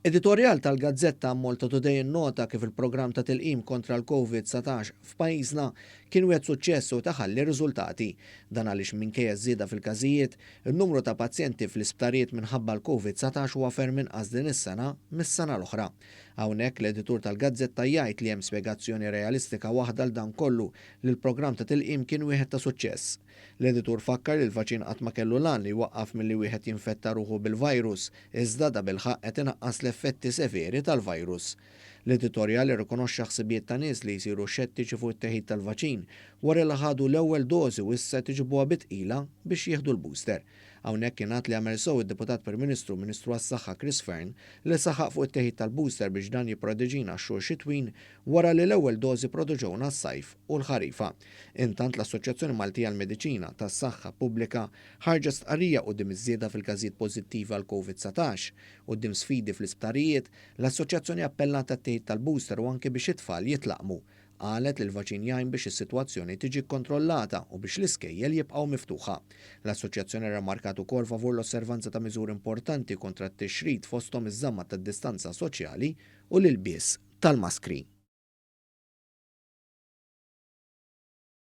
Editorjal tal-gazzetta Malta Today innota kif il-programm ta' tilqim kontra l-Covid-19 f'pajjiżna kien wieħed suċċess u taħalli riżultati. Dan għaliex minkejja żieda fil-każijiet, in-numru ta' pazjenti fl-isptarijiet minħabba l-Covid-19 huwa ferm inqas din is-sena mis-sena l-oħra. Hawnhekk l-editur tal-gazzetta jgħid li hemm spjegazzjoni realistika waħda l dan kollu, li l-programm ta' tilqim kien wieħed ta' suċċess. L-editur fakkar li l-vaċin qatt ma kellu l-għan li jwaqqaf milli wieħed jinfetta ruħu bil-virus, iżda tabilħaqq qed inaqqas l-effetti severi tal-virus. L-editorjal irrikonoxxa ħsibijiet ta' nies li jsiru xettiċi fuq it-teħid tal-vaċin wara li ħadu l-ewwel dożi u issa iġibuha bi tqila biex jieħdu l-booster. Hawnhekk kien li għamel sew id-Deputat Prim Ministru, Ministru għas-Saħħa Chris Fearne, li saħaq fuq it-teħid tal-booster biex dan jipproteġina x-xhur xitwin wara li l-ewwel dożi pproteġewna s-sajf u l-ħarifa. Intant, l-Assoċjazzjoni Maltija għall-Mediċina tas-Saħħa Pubblika ħarġet stqarrija quddiem iż-żieda fil-każijiet pożittivi għal COVID-19. Quddiem sfidi fl-isptarijiet, l-Assoċjazzjoni appellat għat-teħid tal-booster u anke biex it-tfal jitlaqmu. Qalet li l-vaċin jgħin biex is-sitwazzjoni tiġi kontrollata u biex l-iskejjel jibqgħu miftuħa. L-Assoċjazzjoni remarkat ukoll favur l-osservanza ta' miżuri importanti kontra t-tixrid, fosthom iż-żamma tad-distanza soċjali u l-ilbies tal-maskri.